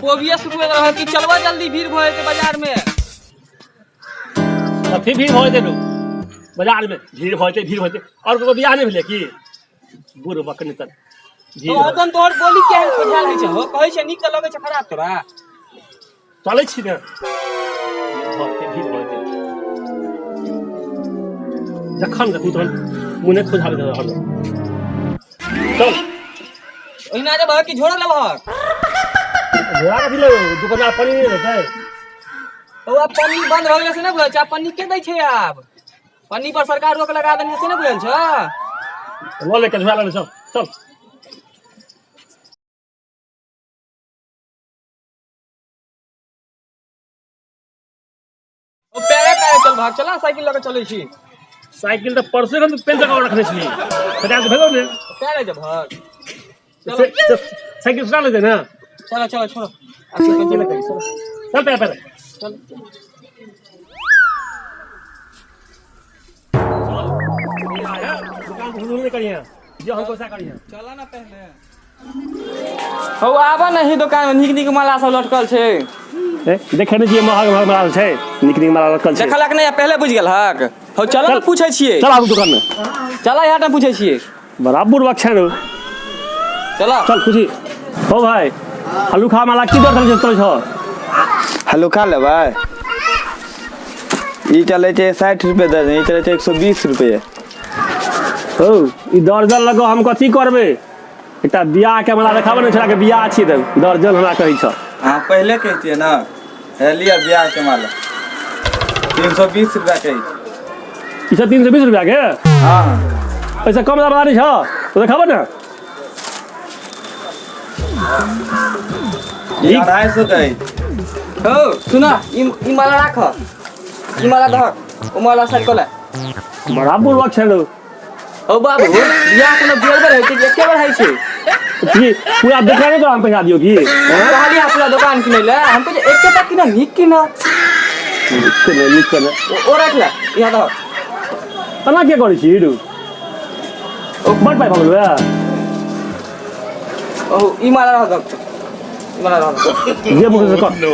कोबिये सुखबैत रहऽ कि चलबऽ जल्दी, भीड़ भऽ जेतै बाजार में। कथी भीड़ भऽ जेतै बाजार में? भीड़ भऽ जेतै, भीड़ भऽ जेतै। आओर ककरो बियाह नहि भेलै की? बूढ़ बकनी तऽ भीड़ भऽ हरदम तोहर बोली केहन खोझायल होइ छै हो, कहै छै नीक तऽ लगै छै खराब तोरा। चलै छी ने, भीड़ भऽ जेतै, भीड़ भऽ जेतै। जखन देखू तखन मुने खोझाबैत रहत हरदम। चल। ओहिना जेबह कि झोरा लेबहक? झोरा कथी लेबै? दुकानदार पन्नी नहि देतै? ओ आब पन्नी बंद भऽ गेलै से नहि बुझल छै? आब पन्नी के दै छै? आब पन्नी पर सरकार रोक लगा देने छै, से नहि बुझल छौ? लऽ ले के झोरा लऽ ले, चल चल। ओ पैरे पैरे चल भाग, चला साइकिल लऽ के चलै छी। साइकिल तऽ परसू हम पेन जगह रखने छली, सटा के भेलो ने। पैरे जब भाग साइकिल सुना लेते ना। चलो चलो, छोड़ो आब, साइकिल चले करी, चलो। चल पैरे पैरे चल। दुकान पर हुनहुन नहीं करिए, जे हमको ऐसा करिए। चला ना पहले हौ, आबऽ नहीं दोकान में नीक नीक माला सब लटकल छै। ए, देखे नहीं छियै, महग महग माला छै, नीक नीक माला लटकल छै। देखलक नहीं आ पहले बुझि गेल हक। हौ चल ने, पूछै छियै। चल आबू दुकान में। चल यहाँ टा पूछै छियै। बड़ा बुढ़बक छै रो। चल। चल पूछी। हो भाई, हलुखा माला की दर चलै छै छौ? हलुका लेबै? ई चलै छै 60 रुपए दर्जन, ई चलै छै 120 रुपए। हौ, ई दर्जन लगो हम कथी करबै? एकटा बियाह के माला देखाबे ने, छोड़ा के बियाह छी तऽ दर्जन हमरा कहै छ। अहाँ पहिले कहितियै ने। हे लिअ बियाह के माला, 320 रुपया के अछि। ई सब 320 रुपया के? हाँ। पैसा कम दाम वाला नहीं छ तो देखाबे ने। ई 250 के अछि। हौ सुन, ई ई माला राख, ई माला दहक, ओ माला साइड कऽ ले। बड़ा बुढ़बक छै रो। हौ बाबू, बियाह कोनो बेर बेर होइ छै कि एके बेर होइ छै? की पूरा दुकाने तोरा हम पैसा दियौ की? कहलियै अहाँ पूरा दोकान किनै लए? हम कहै एकेटा किनऽ, नीक किनऽ। नीक केने, नीक केने। ओ राखि ले, यहाँ दहक। एना के करै छी रू? बड़ पाइ भऽ गेलौ। ओ ई माला रह दहक, ई माला रह दहक। जे मुख से कर ले,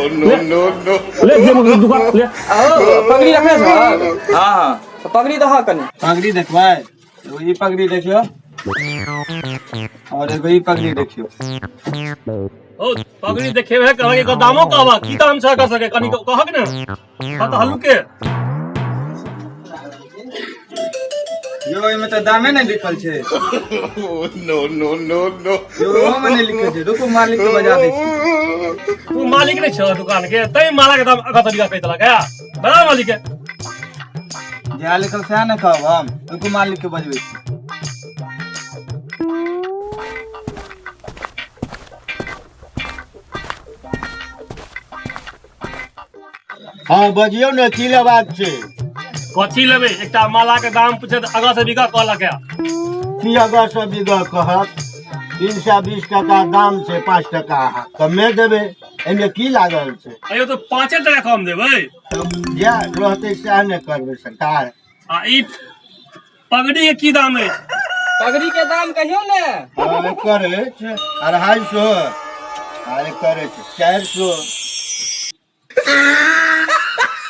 ले जे मुख से दुकान ले। आहो, पगड़ी रखने छह? हाँ हाँ। तऽ पगड़ी दहक कनि। पगड़ी देखबै? एगो ई पगड़ी देखियौ और एगो ई पगड़ी देखियौ। ओ पगड़ी देखेबे कहबे, एकर दामो कहबा, की दाम छै एकर सके कनि कहक ने। हाँ तऽ हल्लुके यो, एहिमे तऽ दामे नहि लिखल छै। No, no, no, no. यो, ओहोमे नहि लिखल छै। रुकू, मालिक के बजा दै छी। तू मालिक नहीं छह दुकान के, तै माला के दाम अगा तरीका कहि देलक है। बड़ा मालिक है। जहाँ लिखल सएह ने कहब हम। रुकू, मालिक के बजबै छी। हँ, बजियौ ने, की लेबाक छै? कथी लेबै? एकटा माला के दाम पूछे तऽ अगा से बिका कहलक है। की अगर से बिगड़ कहत? 320 टाका दाम छै, 5 टाका अहाँ कमे देबै, एहिमे की लागल छै? अयो, तऽ 5 टका कम देबै? तऽ जएह रहतै सएह ने करबै सरकार। आ ई पगड़ी के की दाम अछि? पगड़ी के दाम कहियौ ने। हँ, एकर अछि 250 आ एकर अछि 400।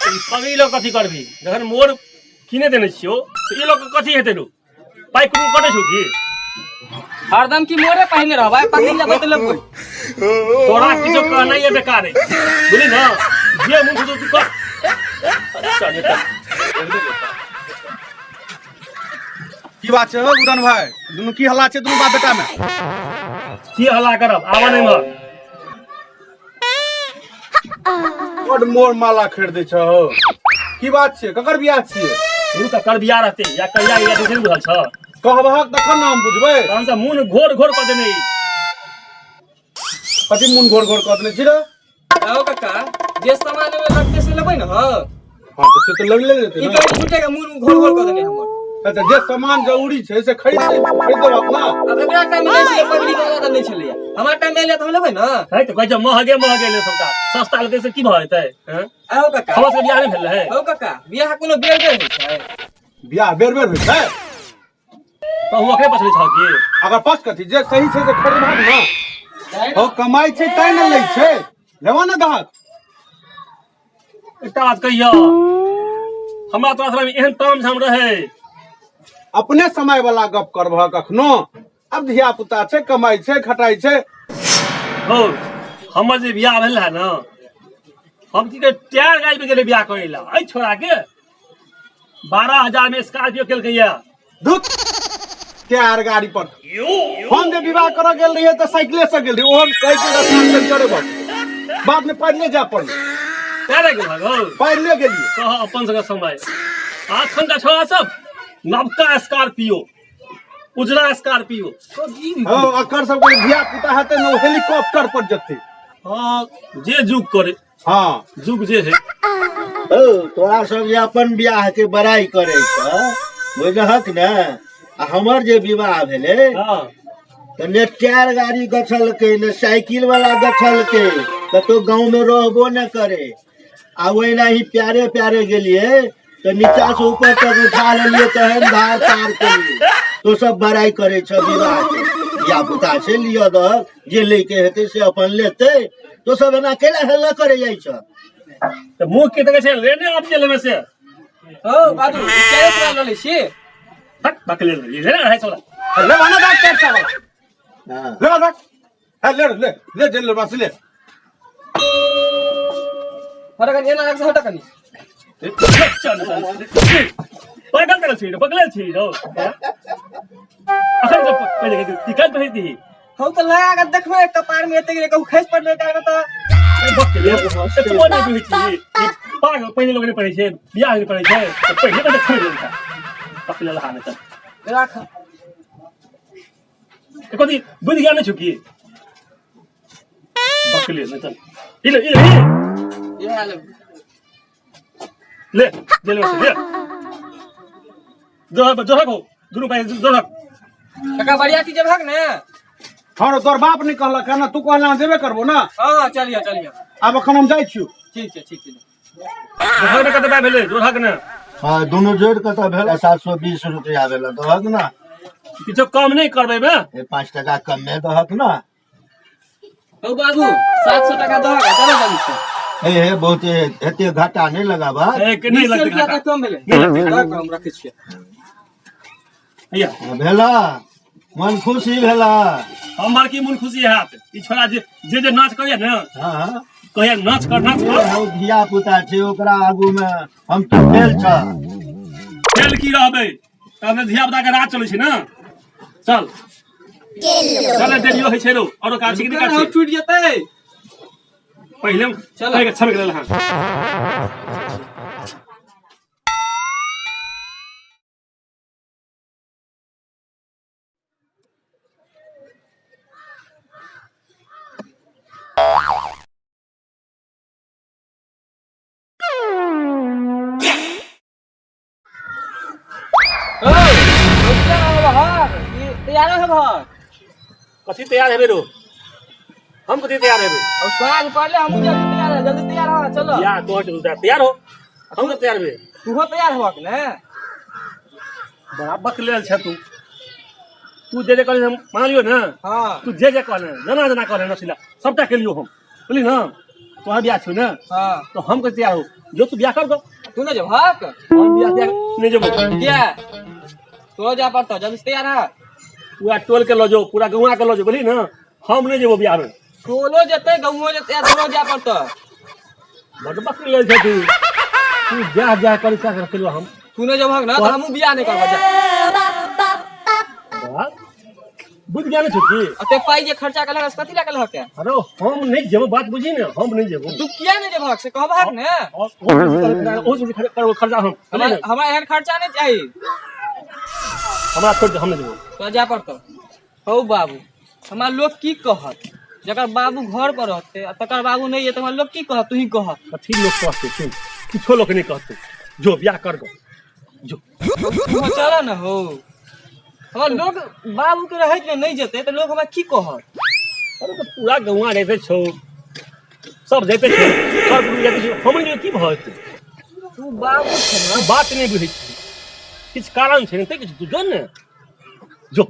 ई पगड़ी लऽ कथी करबी? जखन मोर किने देने छियौ तऽ ई लऽ कऽ कथी हेतै रो? पाइ कोनो कटै छौ की? हरदम की मोरे पहिने रहबै? पगड़ी लेबै तऽ लेबै। तोरा किछो कहनाइए बेकार अछि, बुझली ने? जे मुँह से तू कर। अच्छा नेता। की बात छै हो गुडन भाई, दुनू की हल्ला छै दुनू बाप बेटा में? की हल्ला करब, आबऽ नहि मर। बड मोर माला खरीदै छ हो, की बात छै? ककर बियाह छियै? तू ककर बियाह रहतै या कहिया या नहि बुझल छ? कहबहक तखन ने हम बुझबै। तहन से मुन घोर घोर कऽ देने ई। कथी मुन घोर घोर कऽ देने छी रे? आहो काका, जे सामान लेबै लगतै से लेबै ने। हँ हाँ, तऽ से तऽ लगले जेतै ई ने। कहै छूटे के मुंह घोर घोर कऽ देने हमर। अच्छा, जे सामान जरूरी छै से खरीद खरीद देबहक ना। आब एकरा टाइम में नहि छलै पगड़ी वाला, तऽ नहि छलैया। हमरा टाइम में एलै तऽ हम लेबै ने। है तऽ कहै छै महगे महगे ले, सबटा सस्ता लेतै से की भऽ जेतै? हँ? आहो काका, हमर सबके बियाह नहि भेल रहै? हौ काका, बियाह कोनो बेर बेर होइ छै? बियाह बेर बेर होइ छै? तऽ ओ ओकरे पछड़ै छह की? अगर पछ कथी, जे सही छै से खरीदबहक ने। हो, कमाइ छै तैं ने लै छै। लेबो ने दहक। एकटा बात कहियो, हमरा तोरा समय में एहन ताम झाम रहे? अपने समय वाला गप करबह कखनो। आब धिया पुता छै, कमाइ छै, खटाइ छै। हो, हमर जे बियाह भेल है ना, हम की कहे टायर गाड़ी में गेलै बियाह करै ला। एहि छोड़ा के 12,000 में स्कॉर्पियो केलकै या। धुत, टायर गाड़ी पर हम जे विवाह करऽ गेल रहियै तऽ साइकिले से गेल रहियै। ओहो साइकिल रस्ता में चढ़ेबो, बाद में पैदले जाय पड़लै। टायर गेल हो? पैदले गेलियै। कह अपन सबके समय। अखन का छोड़ा सब नवका स्कॉर्पियो, उजरा स्कॉर्पियो। हँ, अकर सबके धिया पुता हेतै ने, ओ हेलीकॉप्टर पर जेतै। हाँ, जे जुग करे। हाँ, जुग जे है। ओ तोरा सब जे अपन बियाह के बड़ाई करे छ, बुझलहक ने? आ हमर जे विवाह भेलै, हाँ, तऽ ने टायर गाड़ी गछलकै, ने साइकिल वाला गछलकै, कतौ गाँव में रहबो ने करे। आ ओहिना ही प्यारे प्यारे गेलियै तऽ नीचा से ऊपर तक उठा लेलियै, तहन धार पार केलियै। तो सब बड़ाई करे छ विवाह के। धिया पुता छै, लिअ दहक, जे लैके हेतै से अपन लेतै। तो सब एना कैला हल्ला करे जाइ छ? तऽ मुँह के देखै छै, लेने आबि गेल से। हो बाबू, चारि सौ लऽ लै छी। हट, बकले ले ले 250 वाला। लेबा ना दाग 400 वाला? हाँ। लेबा दाग है, ले ले ले ले ले, बस ले। हट कनि, एना राख, हट कनि। चल चल, पागल तरह छी, बकले छी रौ। अखन के पहिले की काल पहिरती? हम तऽ लगा कऽ देखबै कपार में एते कहू खसि पड़लै कान तऽ। बकले एतबो नहि बुझै छी। ई पाग पहिने लोक नहि पहिरै छै, बियाह नहि पहिरै छै, तऽ पहिले तऽ खरीद लेलका। बकले लहा नहि तऽ राख। कथी बुझि गया नहि छौ की? बकले नहि चल, ई ले, ई ले, ई इएह लेबै। ले ले ले ले, जोहक जोहक हो, दुनू पाइ जोहक। काका, बरियाती जेबहक ने? हँ, तोर बाप नहि कहलक है ना? तू कहला जेबे करबो ना। हँ, चलिए चलिए। आब एखन हम जाइ छियौ। ठीक छै, ठीक छै। जोहक ने कते पाइ भेलै जोहक ने? हाँ, दुनू जोड़ि कऽ तऽ भेल 720 रुपया भेल। दहक ने। किछो कम नहि करबै बे? ए, 5 टका कमे दहक ने। हौ बाबू, 700 टका दहक आ चलो जल्दी से। हे हे, बहुत एते घाटा नहि लगाबा। ए, के नहि 20 लगतै रुपया घाटा। तऽ कम भेलै। नहि लगतै। दहक, हम रखै छियै। हैया। भेला मन खुशी भेला? हमर की मन खुशी हैत? ई छोड़ा जे जे जे नाच करैया ने, हाँ, कहैया नाच कर, नाच कर। हौ, धिया पुता छै, ओकरा आगू मे हम तऽ फेल छ। खेल की रहबै तब? धिया पुता के राज चलै छै ने। चल चल, देरियो होइ छै रौ। औरो काज छै कि नहि काज छै? छूटि जेतै। पहिले चल। चल, छमक गेल। हँ। हौ, रुकिए ना बाहर, ई तैयार हेबहक? कथी तैयार हेबै रो? हम कथी तैयार हेबै? अब साँझ पड़ले, हमहूँ जल्दी तैयार है, जल्दी तैयार हो, चलो। या तोहर चलू, तैयार हो, हम तऽ तैयार हेबै। तूहो तैयार होबक ने? बड़ा बकलेल छै तू। तू जे जे कहली हम मानलियो ने। हाँ। तू जे जे कहले, जेना जेना कहले नसीला, सबटा केलियो हम। बुझली ने? तोहर बियाह छौ ने? हाँ। तो हम कैसे तैयार हो? जो तू बियाह कर दो। तू नहीं जेबहक? हम बियाह तियाह नहीं जेबो। किया? तो जा पड़तो, जल्दी से तैयार है। पूरा टोल के लऽ जो, पूरा गौआ के लऽ जो, बुझली ने? हम नहीं जेबो बियाह में। टोलो जेतै, गाँवो जेतै, दोनो जा पड़तो। बड बकलेल छै तू। तू जा जा कर सह केलियो हम। तू नहीं जेबहक ना तऽ हमहूँ बियाह नहीं करबो, जा। बात बुझि गया नहि छौ की? अते पाइ जे खर्चा केलक से कथी लए केलक है? अरे, हम नहीं जेबो, बात बुझी ने, हम नहीं जेबो। तू किया नहीं जेबहक से कहबहक ने? और ओ जे करबो खर्चा हम, बुझली हमरा ने? हमरा एहन खर्चा नहीं चाही। हमरा छोड़ दे, हम नहीं जेबो। तो जा पड़तो। हौ बाबू, हमरा लोग की कहत? जकर बाबू घर पर रहते आ तकर बाबू नहीं है, तऽ हमरा लोग की कहत? तू ही कहत। कथी लोग कहते? तू किछो लोग नहीं कहते। जो बियाह कर गो, जो। तू चल न हो। हमरा लोग बाबू के रहैत में नहीं जेते तऽ लोग हमरा की कहत? अरे, तऽ पूरा गौआ रहते छौ, सब जाइते छौ, सब कुटुम्ब जाइते छौ, हम नहीं जेबै, की भऽ जेतै? तू बाबू छै ने। तू बात नहि बुझै छी। किछु कारण छै ने, तै किछु। तू जो ने, जो।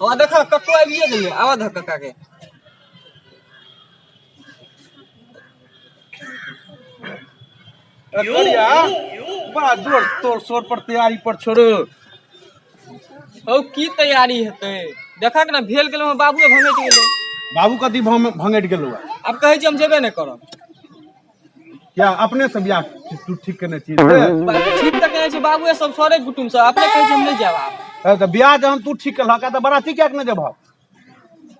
आवा देख, कक्को आबिए गेलै। आवा धक कक्का के। करिया बड़ा जोर तोर शोर पर तैयारी पर छोड़ो। हौ की तैयारी हेतै, देखक ने भेल गेलहुँ, बाबुए भंगेट गेलै। बाबू कथी भंगेट गेलो? आब कहै छी हम जेबे नहि करब। क्या अपने से बियाह तू ठीक केने छी? ठीक तऽ केने छी बाबुए सब सरे कुटुम सब, अपने कहै छी हम नहि जायब आब। तऽ बियाह जहन तू ठीक केलहक तऽ बराती किएक नहि जेबहक?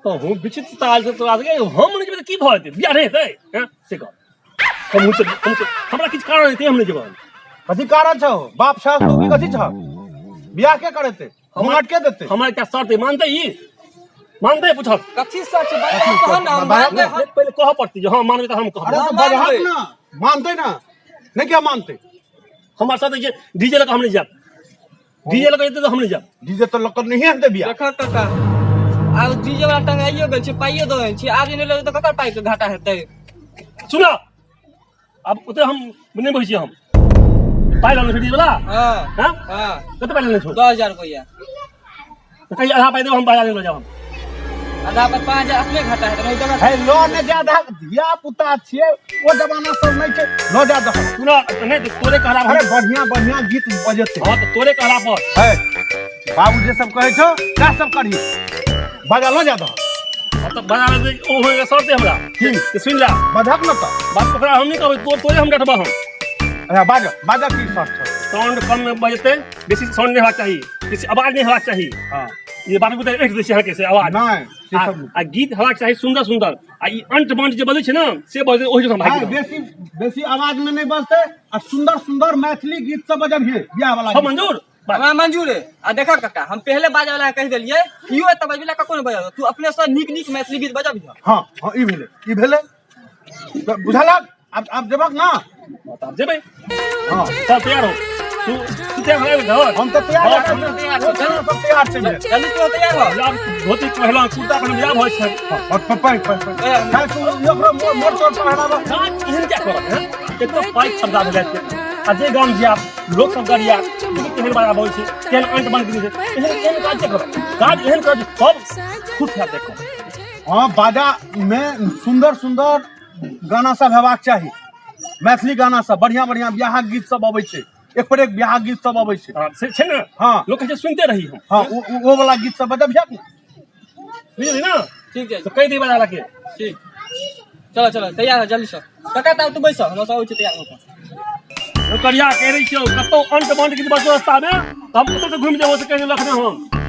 तऽ हम विचित्र ताल से तोरा सबके हम नहि जेबै तऽ की भऽ जेतै? बियाह नहि हेतै? हैं से कह। हमहूँ चल, हम चल, हमरा किछु कारण हेतै, हम नहि जेबै। कथी कारण छौ? बाप छौ तू की कथी छौ? बियाह के करेतै? हम के देतै? हमरा एकटा शर्त अइ, मानतै? ई मानतै? पूछत कथी शर्त छै? बताउ तहन ने, हम मानबै हम। पहिले कहऽ पड़तै जे हँ मानबै तऽ हम कहबै। अरे तऽ बजहक ने, मानतै ने? नहि किया मानतै? हमर शर्त अइ जे डीजे लऽ कऽ हम नहि जायब। डीजे लऽ कऽ जेतै तऽ हम नहि जायब। डीजे तऽ लऽ कऽ नहिए हेतै बियाह। देखऽ काका, आब डीजे वाला टंगाइयो गेल छै, पाइयो दऽ छै, आब जे नहि लेबै तऽ ककर पाइ के घाटा हेतै? सुन, आब ओते हम नहि बुझै छियै। हम पाइ लऽ डीजे वाला। हँ। हँ। हँ। कते पाइ लेने छौ? 10,000 रुपैआ। तऽ कही आधा पाइ देबो, हम बाजार लऽ जायब हम। आधा पर 5,000 अपने घाटा हेतै, नहि तऽ हे लऽ नहि जा दहक, धिया पुता छियै, ओ जमाना सब नहि छै, लऽ जा दहक। सुन, नहि तऽ तोरे कहला पर। अरे बढ़िया बढ़िया गीत बजेतै। हँ तऽ तोरे कहला पर। हे बाबू जे सब कहै छौ सएह सब करही, बाजा लऽ जा दहक। हँ तऽ बजा लेबै, ओ होइ शर्त हमरा। की? से सुनि ले। बजहक ने तऽ। बात ओकरा हम नहि कहबै, तोरे हम डटबह हम। अच्छा बाज, बाजा की शर्त छौ? साउंड कम बजेतै, बेसी साउंड नहि हेबाक चाही, बेसी आवाज नहि हेबाक चाही। हँ। ये बाबू बुते ऐठ दै छै अहाँके से आवाज नहि, से सब नहि। आ गीत हेबाक चाही सुन्दर सुन्दर, आ ई अंट बंट जे बजै छै ने से बजै, ओहि जगह भागि हँ, बेसी बेसी आवाज में नहि बजतै आ सुन्दर सुन्दर मैथिली गीत सब बजबिहे बियाह वाला हम गीत। मंजूर। हमरा मंजूर है। आ देखा काका, हम पहले बाजे वाला कहि देलियै, इहो एतऽ बजबै कको नहि बजाबे, तू अपने से नीक नीक मैथिली गीत बजबिह। हँ हँ, ई भेलै, ई भेलै, तऽ बुझलक? आब आब जेबक ना? तऽ आब जेबै। हँ। चल तैयार हो तू, तू तैयार भए गेल? हम तऽ तैयार हँ, छी। हम तैयार छी। सब तैयार छै। जल्दी तू तैयार हो। आब धोती पहिलहुँ, कुर्ता पहिलहुँ, बियाह भऽ छै। पै पै पै खाय तू ओकरो मोर मोर तोड़ पहराबऽ। काज एहन क्या करब? हैं एतऽ पाइ खर्चा भऽ जाइ छै, आ जे गाम जायब लोक सब गरिया, देखी केहन बाजा बजै छै, केहन अंट बंट छै। एहन एहन काज क्या करब? काज एहन करब जे सब खुश हैत देखो। हँ, बाजा में सुन्दर सुन्दर गाना सब हेबाक चाही, मैथिली गाना सब, बढ़िया बढ़िया बियाहक गीत सब अबै छै, एक पर एक बियाहक गीत सब अबै छै। हँ, से छै ने। हँ। लोक कहै छै सुनते रही हम। हँ, ओ वाला गीत सब बजबिहक ने। बुझली ने? ठीक छै। तऽ कहि दी बाजा के। ठीक, चलो चलो, तैयार हो जल्दी से काका। तऽ तू बैस, हम सब अबै छी तैयार हो कऽ। करिया कहि रहै छियौ, कतौ अंट बंट गीत बजतौ रस्तामे तऽ हम ओतऽ से घुमि जेबो, से कहि देलक ने हम।